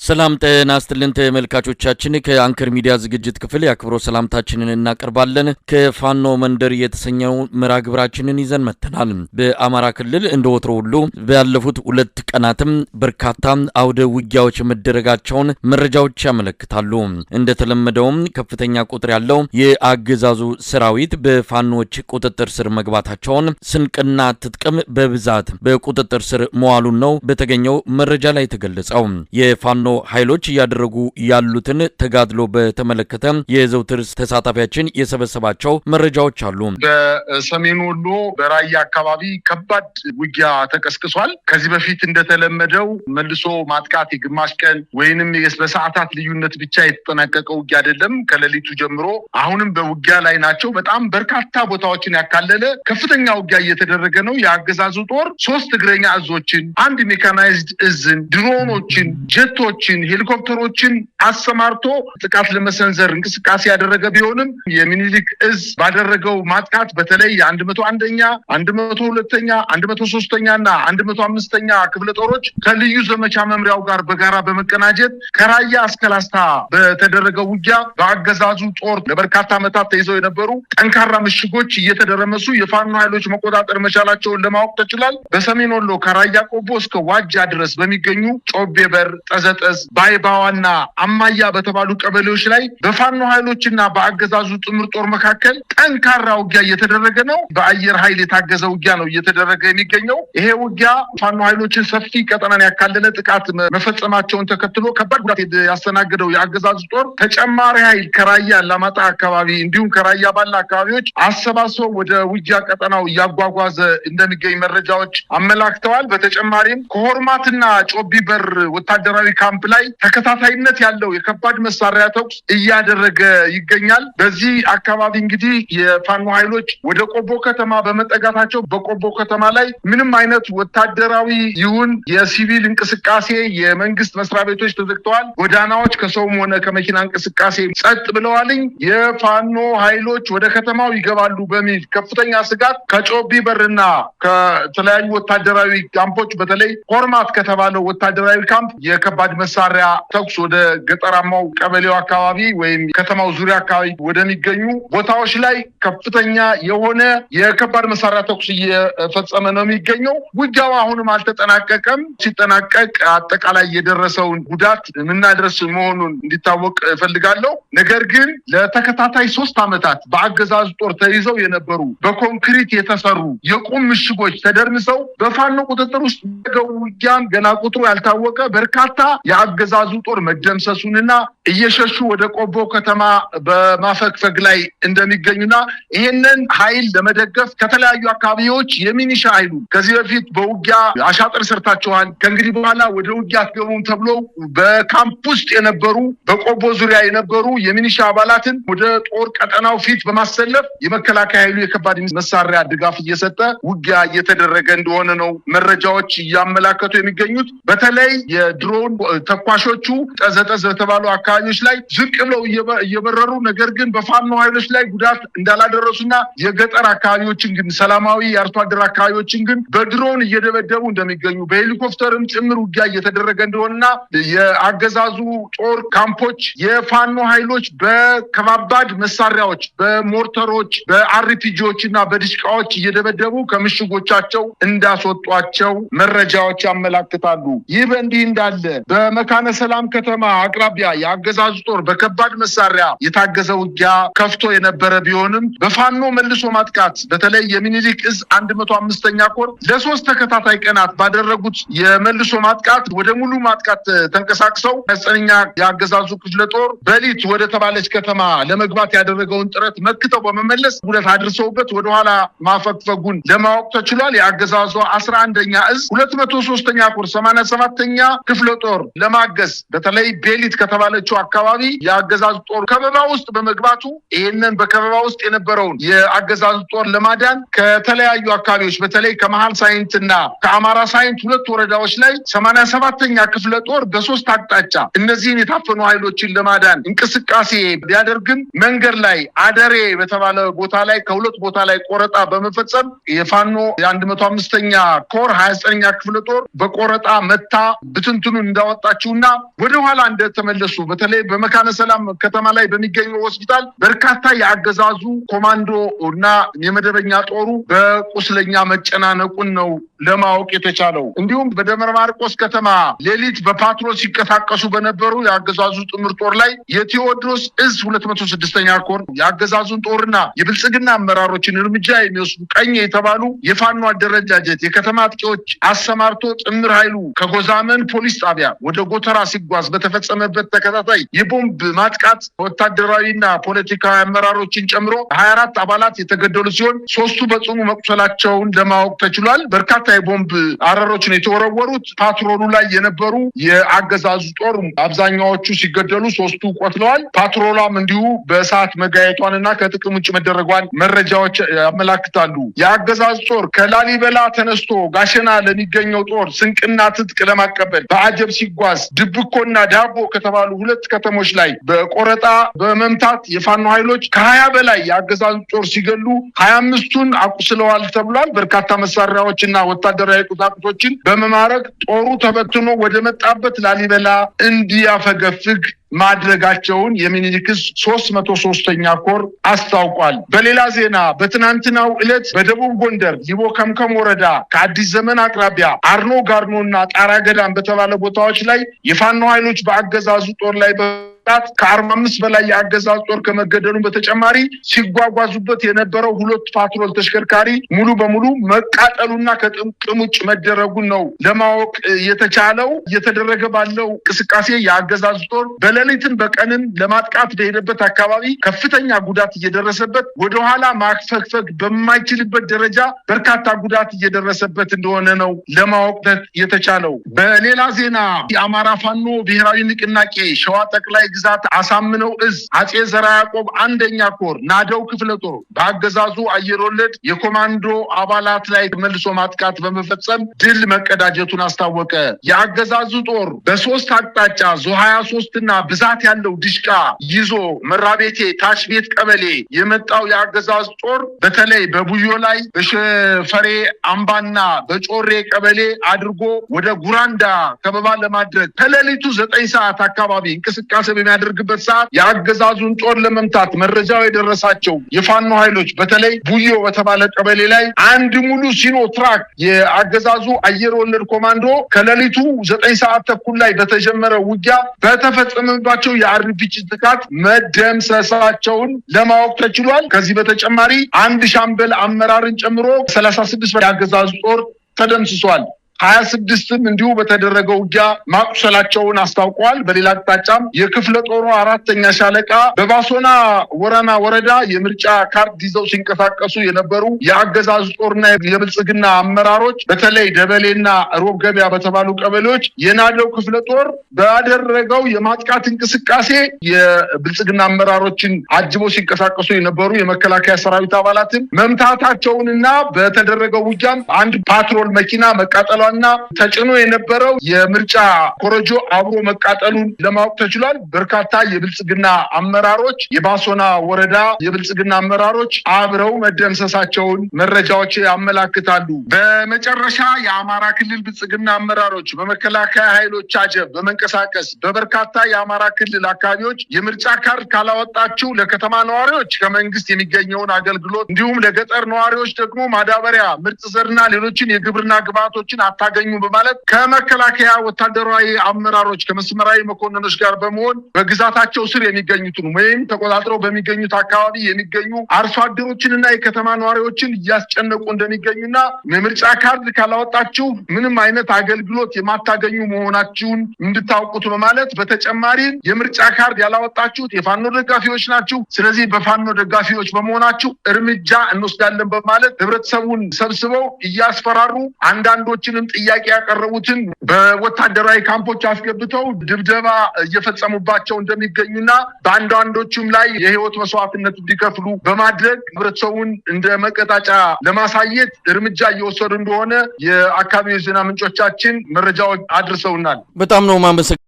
ሰላም ጤና ይስጥልን ተመልካቾቻችን፣ ከአንከር ሚዲያ ዝግጅት ክፍል የአክብሮት ሰላምታችንን እናቀርባለን። ከፋኖ መንደር የተሰኘው መርሃ ግብራችንን ይዘን መጥተናል። በአማራ ክልል እንደ ወትሮ ሁሉ ባለፉት 2 ቀናትም በርካታ አውደ ውጊያዎች መደረጋቸውን መረጃዎች ያመለክታሉ። እንደተለመደውም ከፍተኛ ቁጥር ያለው የአገዛዙ ሰራዊት በፋኖች ቁጥጥር ስር መግባታቸውን፣ ስንቅና ትጥቅም በብዛት በቁጥጥር ስር መዋሉን ነው በተገኘው መረጃ ላይ የተገለጸው። የፋኖ ኃይሎች እያደረጉ ያሉትን ተጋድሎ በተመለከተ የዘውትር ተሳታፊያችን የሰበሰባቸው መረጃዎች አሉ። በሰሜን ወሎ በራያ አካባቢ ከባድ ውጊያ ተቀስቅሷል። ከዚህ በፊት እንደተለመደው መልሶ ማጥቃት የግማሽ ቀን ወይንም በሰዓታት ልዩነት ብቻ የተጠናቀቀ ውጊያ አይደለም። ከሌሊቱ ጀምሮ አሁንም በውጊያ ላይ ናቸው። በጣም በርካታ ቦታዎችን ያካለለ ከፍተኛ ውጊያ እየተደረገ ነው። የአገዛዙ ጦር 3 እግረኛ እዞችን፣ 1 ሜካናይዝድ እዝን፣ ድሮኖችን፣ ጀቶችን፣ ሄሊኮፕተሮችን አሰማርቶ ጥቃት ለመሰንዘር እንቅስቃሴ ያደረገ ቢሆንም የሚኒሊክ እዝ ባደረገው ማጥቃት በተለይ 101ኛ፣ 102ኛ፣ 103ኛ እና 105ኛ ክፍለ ጦሮች ከልዩ ዘመቻ መምሪያው ጋር በጋራ በመቀናጀት ከራያ እስከ ላስታ በተደረገው ውጊያ በአገዛዙ ጦር ለበርካታ ዓመታት ተይዘው የነበሩ ጠንካራ ምሽጎች እየተደረመሱ የፋኖ ኃይሎች መቆጣጠር መቻላቸውን ለማወቅ ተችሏል። በሰሜን ወሎ ከራያ ቆቦ እስከ ዋጃ ድረስ በሚገኙ ጮቤ በር፣ ጠዘጠዝ፣ ባይባዋና አማያ በተባሉ ቀበሌዎች ላይ በፋኖ ኃይሎችና በአገዛዙ ጥምር ጦር መካከል ጠንካራ ውጊያ እየተደረገ ነው። በአየር ኃይል የታገዘ ውጊያ ነው እየተደረገ የሚገኘው። ይሄ ውጊያ ፋኖ ኃይሎችን ሰፊ ቀጠናን ያካለለ ጥቃት መፈጸማቸውን ተከትሎ ከባድ ጉዳት ያስተናገደው የአገዛዙ ጦር ተጨማሪ ኃይል ከራያ አላማጣ አካባቢ እንዲሁም ከራያ ባላ አካባቢዎች አሰባስበው ወደ ውጊያ ቀጠናው እያጓጓዘ እንደሚገኝ መረጃዎች አመላክተዋል። በተጨማሪም ከሆርማትና ጮቢ በር ወታደራዊ ካምፕ ላይ ተከታታይነት ያለው የከባድ መሳሪያ ተኩስ እያደረገ ይገኛል። በዚህ አካባቢ እንግዲህ የፋኖ ኃይሎች ወደ ቆቦ ከተማ በመጠጋታቸው በቆቦ ከተማ ላይ ምንም አይነት ወታደራዊ ይሁን የሲቪል እንቅስቃሴ የመንግስት መስሪያ ቤቶች ተዘግተዋል። ጎዳናዎች ከሰውም ሆነ ከመኪና እንቅስቃሴ ጸጥ ብለዋልኝ። የፋኖ ኃይሎች ወደ ከተማው ይገባሉ በሚል ከፍተኛ ስጋት ከጮቢ በርና ከተለያዩ ወታደራዊ ካምፖች በተለይ ሆርማት ከተባለው ወታደራዊ ካምፕ የከባድ መሳሪያ ተኩስ ወደ ገጠራማው ቀበሌው አካባቢ ወይም ከተማው ዙሪያ አካባቢ ወደሚገኙ ቦታዎች ላይ ከፍተኛ የሆነ የከባድ መሳሪያ ተኩስ እየፈጸመ ነው የሚገኘው። ውጊያው አሁንም አልተጠናቀቀም። ሲጠናቀቅ አጠቃላይ የደረሰውን ጉዳት የምናደርስ መሆኑን እንዲታወቅ እፈልጋለሁ። ነገር ግን ለተከታታይ 3 ዓመታት በአገዛዙ ጦር ተይዘው የነበሩ በኮንክሪት የተሰሩ የቁም ምሽጎች ተደርምሰው በፋኖ ቁጥጥር ውስጥ ውጊያም ገና ቁጥሩ ያልታወቀ በርካታ የአገዛዙ ጦር መደምሰሱንና እየሸሹ ወደ ቆቦ ከተማ በማፈግፈግ ላይ እንደሚገኙና ይሄንን ኃይል ለመደገፍ ከተለያዩ አካባቢዎች የሚኒሻ ኃይሉ ከዚህ በፊት በውጊያ አሻጥር ሰርታቸዋል፣ ከእንግዲህ በኋላ ወደ ውጊያ አትገቡም ተብሎ በካምፕ ውስጥ የነበሩ በቆቦ ዙሪያ የነበሩ የሚኒሻ አባላትን ወደ ጦር ቀጠናው ፊት በማሰለፍ የመከላከያ ኃይሉ የከባድ መሳሪያ ድጋፍ እየሰጠ ውጊያ እየተደረገ እንደሆነ ነው መረጃዎች እያመላከቱ የሚገኙት። በተለይ የድሮን ተኳሾቹ ጠዘጠዝ በተባሉ አካባቢዎች ላይ ዝቅ ብለው እየበረሩ ነገር ግን በፋኖ ኃይሎች ላይ ጉዳት እንዳላደረሱና የገጠር አካባቢዎችን ግን ሰላማዊ የአርሶ አደር አካባቢዎችን ግን በድሮን እየደበደቡ እንደሚገኙ በሄሊኮፕተርም ጭምር ውጊያ እየተደረገ እንደሆነና የአገዛዙ ጦር ካምፖች የፋኖ ኃይሎች በከባባድ መሳሪያዎች በሞርተሮች፣ በአርፒጂዎች እና በዲሽቃዎች እየደበደቡ ከምሽጎቻቸው እንዳስወጧቸው መረጃዎች ያመላክታሉ። ይህ በእንዲህ እንዳለ በመካነ ሰላም ከተማ አቅራቢያ የአገዛዙ ጦር በከባድ መሳሪያ የታገዘ ውጊያ ከፍቶ የነበረ ቢሆንም በፋኖ መልሶ ማጥቃት በተለይ የሚኒሊክ እዝ 105ኛ ኮር ለ3 ተከታታይ ቀናት ባደረጉት የመልሶ ማጥቃት ወደ ሙሉ ማጥቃት ተንቀሳቅሰው 9ኛ የአገዛዙ ክፍለ ጦር በሊት ወደ ተባለች ከተማ ለመግባት ያደረገውን ጥረት መክተው በመመለስ ጉዳት አድርሰውበት ወደኋላ ማፈግፈጉን ለማወቅ ተችሏል። የአገዛዙ 11ኛ እዝ 203ኛ ኮር 87ኛ ክፍለ ጦር ለማገዝ በተለይ ቤሊት ከተባለችው አካባቢ የአገዛዙ ጦር ከበባ ውስጥ በመግባቱ ይሄንን በከበባ ውስጥ የነበረውን የአገዛዙ ጦር ለማዳን ከተለያዩ አካባቢዎች በተለይ ከመሃል ሳይንትና ከአማራ ሳይንት 2 ወረዳዎች ላይ 87ኛ ክፍለ ጦር በ3 አቅጣጫ እነዚህን የታፈኑ ኃይሎችን ለማዳን እንቅስቃሴ ቢያደርግም መንገድ ላይ አደሬ በተባለ ቦታ ላይ ከ2 ቦታ ላይ ቆረጣ በመፈጸም የፋኖ የ105ኛ ኮር 29ኛ ክፍለ ጦር በቆረጣ መታ ብትንትኑን እንዳወጣቸው እንደተሰጣቸውና ወደኋላ እንደተመለሱ በተለይ በመካነ ሰላም ከተማ ላይ በሚገኘው ሆስፒታል በርካታ የአገዛዙ ኮማንዶ እና የመደበኛ ጦሩ በቁስለኛ መጨናነቁን ነው ለማወቅ የተቻለው። እንዲሁም በደብረ ማርቆስ ከተማ ሌሊት በፓትሮል ሲንቀሳቀሱ በነበሩ የአገዛዙ ጥምር ጦር ላይ የቴዎድሮስ እዝ 206ኛ ኮር የአገዛዙን ጦርና የብልጽግና አመራሮችን እርምጃ የሚወስዱ ቀኝ የተባሉ የፋኖ አደረጃጀት የከተማ አጥቂዎች አሰማርቶ ጥምር ኃይሉ ከጎዛመን ፖሊስ ጣቢያ ወደ ጎተራ ሲጓዝ በተፈጸመበት ተከታታይ የቦምብ ማጥቃት ወታደራዊና ፖለቲካዊ አመራሮችን ጨምሮ 24 አባላት የተገደሉ ሲሆን 3ቱ በጽኑ መቁሰላቸውን ለማወቅ ተችሏል። በርካታ የቦምብ አረሮች ነው የተወረወሩት። ፓትሮሉ ላይ የነበሩ የአገዛዙ ጦር አብዛኛዎቹ ሲገደሉ 3ቱ ቆስለዋል። ፓትሮሏም እንዲሁ በእሳት መጋየቷንና ከጥቅም ውጭ መደረጓን መረጃዎች ያመላክታሉ። የአገዛዙ ጦር ከላሊበላ ተነስቶ ጋሸና ለሚገኘው ጦር ስንቅና ትጥቅ ለማቀበል በአጀብ ሲጓዝ ድብኮና ዳቦ ከተባሉ 2 ከተሞች ላይ በቆረጣ በመምታት የፋኖ ኃይሎች ከ20 በላይ የአገዛዙ ጦር ሲገሉ 25ቱን አቁስለዋል ተብሏል። በርካታ መሳሪያዎችና ወታደራዊ ቁሳቁሶችን በመማረክ ጦሩ ተበትኖ ወደ መጣበት ላሊበላ እንዲያፈገፍግ ማድረጋቸውን የሚኒሊክ 303ኛ ኮር አስታውቋል። በሌላ ዜና በትናንትናው ዕለት በደቡብ ጎንደር ሊቦ ከምከም ወረዳ ከአዲስ ዘመን አቅራቢያ አርኖ ጋርኖና ጣራ ገዳም በተባለ ቦታዎች ላይ የፋኖ ኃይሎች በአገዛዙ ጦር ላይ ከ45 በላይ የአገዛዙ ጦር ከመገደሉ በተጨማሪ ሲጓጓዙበት የነበረው 2 ፓትሮል ተሽከርካሪ ሙሉ በሙሉ መቃጠሉና ከጥቅም ውጭ መደረጉን ነው ለማወቅ የተቻለው። እየተደረገ ባለው እንቅስቃሴ የአገዛዙ ጦር በሌሊትም በቀንም ለማጥቃት በሄደበት አካባቢ ከፍተኛ ጉዳት እየደረሰበት ወደኋላ ማፈግፈግ በማይችልበት ደረጃ በርካታ ጉዳት እየደረሰበት እንደሆነ ነው ለማወቅ የተቻለው። በሌላ ዜና የአማራ ፋኖ ብሔራዊ ንቅናቄ ሸዋ ጠቅላይ ግዛት አሳምነው እዝ አጼ ዘርዓ ያዕቆብ አንደኛ ኮር ናደው ክፍለ ጦር በአገዛዙ አየር ወለድ የኮማንዶ አባላት ላይ መልሶ ማጥቃት በመፈጸም ድል መቀዳጀቱን አስታወቀ። የአገዛዙ ጦር በ3 አቅጣጫ ዞ 23 እና ብዛት ያለው ድሽቃ ይዞ መራቤቴ ታች ቤት ቀበሌ የመጣው የአገዛዙ ጦር በተለይ በቡዮ ላይ በሸፈሬ አምባና በጮሬ ቀበሌ አድርጎ ወደ ጉራንዳ ከበባ ለማድረግ ከሌሊቱ 9 ሰዓት አካባቢ እንቅስቃሴ በሚያደርግበት ሰዓት የአገዛዙን ጦር ለመምታት መረጃው የደረሳቸው የፋኖ ኃይሎች በተለይ ቡዮ በተባለ ቀበሌ ላይ አንድ ሙሉ ሲኖ ትራክ የአገዛዙ አየር ወለድ ኮማንዶ ከሌሊቱ 9 ሰዓት ተኩል ላይ በተጀመረ ውጊያ በተፈጸመባቸው የአርፒጂ ጥቃት መደምሰሳቸውን ለማወቅ ተችሏል። ከዚህ በተጨማሪ አንድ ሻምበል አመራርን ጨምሮ 36 የአገዛዙ ጦር ተደምስሷል። 26ም እንዲሁ በተደረገው ውጊያ ማቁሰላቸውን አስታውቀዋል። በሌላ አቅጣጫም የክፍለ ጦሩ 4ኛ ሻለቃ በባሶና ወረና ወረዳ የምርጫ ካርድ ይዘው ሲንቀሳቀሱ የነበሩ የአገዛዙ ጦርና የብልጽግና አመራሮች በተለይ ደበሌና ሮብ ገበያ በተባሉ ቀበሌዎች የናደው ክፍለ ጦር ባደረገው የማጥቃት እንቅስቃሴ የብልጽግና አመራሮችን አጅበው ሲንቀሳቀሱ የነበሩ የመከላከያ ሰራዊት አባላትን መምታታቸውንና በተደረገው ውጊያም አንድ ፓትሮል መኪና መቃጠሏ እና ተጭኖ የነበረው የምርጫ ኮረጆ አብሮ መቃጠሉን ለማወቅ ተችሏል። በርካታ የብልጽግና አመራሮች የባሶና ወረዳ የብልጽግና አመራሮች አብረው መደምሰሳቸውን መረጃዎች ያመላክታሉ። በመጨረሻ የአማራ ክልል ብልጽግና አመራሮች በመከላከያ ኃይሎች አጀብ በመንቀሳቀስ በበርካታ የአማራ ክልል አካባቢዎች የምርጫ ካርድ ካላወጣችሁ ለከተማ ነዋሪዎች ከመንግስት የሚገኘውን አገልግሎት እንዲሁም ለገጠር ነዋሪዎች ደግሞ ማዳበሪያ፣ ምርጥ ዘርና ሌሎችን የግብርና ግብዓቶችን አታገኙ በማለት ከመከላከያ ወታደራዊ አመራሮች ከመስመራዊ መኮንኖች ጋር በመሆን በግዛታቸው ስር የሚገኙትን ወይም ተቆጣጥረው በሚገኙት አካባቢ የሚገኙ አርሶ አደሮችንና የከተማ ነዋሪዎችን እያስጨነቁ እንደሚገኙና የምርጫ ካርድ ካላወጣችሁ ምንም አይነት አገልግሎት የማታገኙ መሆናችሁን እንድታውቁት በማለት በተጨማሪ የምርጫ ካርድ ያላወጣችሁት የፋኖ ደጋፊዎች ናችሁ፣ ስለዚህ በፋኖ ደጋፊዎች በመሆናችሁ እርምጃ እንወስዳለን በማለት ህብረተሰቡን ሰብስበው እያስፈራሩ አንዳንዶችንም ጥያቄ ያቀረቡትን በወታደራዊ ካምፖች አስገብተው ድብደባ እየፈጸሙባቸው እንደሚገኙና በአንዳንዶቹም ላይ የህይወት መስዋዕትነት እንዲከፍሉ በማድረግ ህብረተሰቡን እንደ መቀጣጫ ለማሳየት እርምጃ እየወሰዱ እንደሆነ የአካባቢው የዜና ምንጮቻችን መረጃዎች አድርሰውናል። በጣም ነው ማመሰግነው።